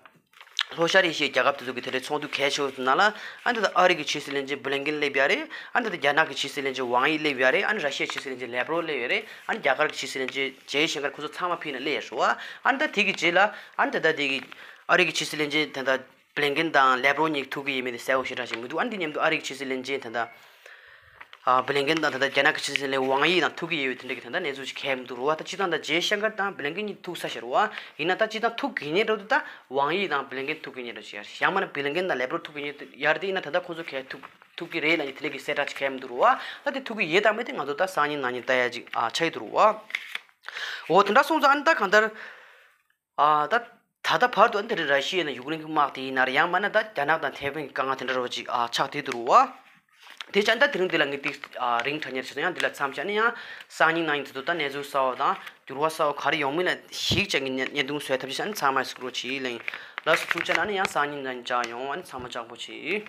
ལྷོ་ཤར་ཨེ་ཤི་ཡའི་རྒྱལ་ཁབ་དེ་ཚོ་གི་དེ་འདྲའི་ཚོགས་འདུ་གལ་ཆེ་བོ་ནང་ལ་ཨ་ནི་ད་ལྟ་ཨ་རི་གི་ཕྱི་སྲིད་བློན་ཆེན་བྷི་ལིན་ཀིན་སླེབས་ཡ་རེད། ཨ་ནི་ད་ལྟ་རྒྱ་ནག་གི་ཕྱི་སྲིད་བློན་ཆེན་ཝང་ཡི་སླེབས་ཡ་རེད། ཨ་ནི་ར་ཤི་ཡའི་ཕྱི་སྲིད་བློན་ཆེན་ལེབ་རོབ་སླེབས་ཡ་རེད། ཨ་ནི་རྒྱ་གར་གྱི་ཕྱི་སྲིད་བློན་ཆེན་ཇེ་ཤང་ཀར་ཁོ་ཚོ་ཚང་མ་ཕི་ན་སླེབས་ཡ་རེད་བ། ཨ་ནི་ད་དེ་གི་རྗེས་ལ་ཨ་ནི་ད་ལྟ་དེ་གི་ཨ་རི་གི་ཕྱི་སྲིད་བློན་ཆེན་ད་ལྟ་བྷི་ལིན་ཀིན་དང་ལེབ་རོབ་གཉིས་ཐུག་གི་ཡོད་མེད་དེ་གསལ་པོ་ཞེ་དྲག་ཞིག་མི་འདུག་ཨ་ནི་དེ་མཉམ་དུ་ཨ་རི་གི་ཕྱི་སྲིད་བློན་ཆེན་ད་ལྟ་ཨ་བྷི་ལིན་ཀིན་དང་ད་ལྟ་རྒྱ་ནག་གི་ཕྱི་སྲིད་བློན་ཆེན་ཝང་ཡི་དང་ཐུག་གི་ཡོད་པའི་དེ་འདྲ་གི་ད་ལྟ་གནས་ཚུལ་ཞིག་ཁེལ་མི་འདུག་རེད་བ། ད་སྤྱིར་བཏང་ད་ཇེ་ཤང་ཀར་དང་བྷི་ལིན་ཀིན་གཉིས་ཐུག་ས་ཞིག་རེད་བ། ཡིན་ན་ད་སྤྱིར་བཏང་ཐུག་གི་ཉེ་འགྲོ་དུས་ད་ཝང་ཡི་དང་བྷི་ལིན་ཀིན་ཐུག་གི་ཉེ་འགྲོ་ཞིག་ཡར་ཡང་མིན་ན་བྷི་ལིན་ཀིན་དང་ལེབ་རོབ་ཐུག་གི་ཉེ་ཡར་དེ་ཡིན་ན་ད་ལྟ་ཁོང་ཚོ་གས་ཐུག་ཐུག་གི་རེད་ལབ་ནས་དེ་འདྲ་གི་གསལ་བསྒྲགས་ཅིག་ཁེལ་མི་འདུག་རེད་བ། ད་དེ་ཐུག་གི་ཡོད་དང་མེད་དེ་ང་ཚོ་ད་སང་ཉིན་གནངས་ཉིན་ལྟ་ཡ་ཅིག་ཨ་ཆགས་ཀྱི་འདུག་རེད་བ། འོ་དེ་འདྲ་སོང་ཙང་ཨ་ནི་ད་གང་ལྟར། ཨ་ད་ད་ལྟ་བར་དུ་ཨ་ནི་དེ་རིང་ར་ཤི་ཡ་ནས་ཡུཀ་རེན་གྱི་དམག་དེ་ཡིན་ན་རེད། ཡང་མིན་ན་ད་རྒྱ་ནག་དང་ཐའེ་ཝན་གྱི་དཀའ་ངལ་དེ་འདྲ་རོ་ཅིག་ཨ་ཆགས་བསྡད་འདུག་རེད་བ། དེ་ཙང་ད་དེ་རིང་འདི་ལ་ངས་ཏིག་ཨ་རིང་དྲ་གཉེར་བྱས་སོང་། ཡང་འདི་ལ་མཚམས་བཞག་ནས་ཡང་སང་ཉིན་གནངས་ཉིན་དེ་ཚོ་ད་གནས་ཚུལ་གསར་པ་དང་འགྱུར་བ་གསར་པ་ག་རེ་ཡོང་མིན་ལ་གཞིགས་བྱས་ངས་བརྙན་བརྙན་ཐུང་བཟོས་ཐབས་ཤེས་བྱས་ནས་ཚང་མས་གཟིགས་རོགས་གྱིས་ལན། ལགས་སོ། ཐུགས་རྗེ་གནང་ནས་ཡང་སང་ཉིན་གནངས་ཉིན་མཇལ་ཡོང་། ཨ་ནི་ཚང་མ་ཅག་པོ་བྱེད།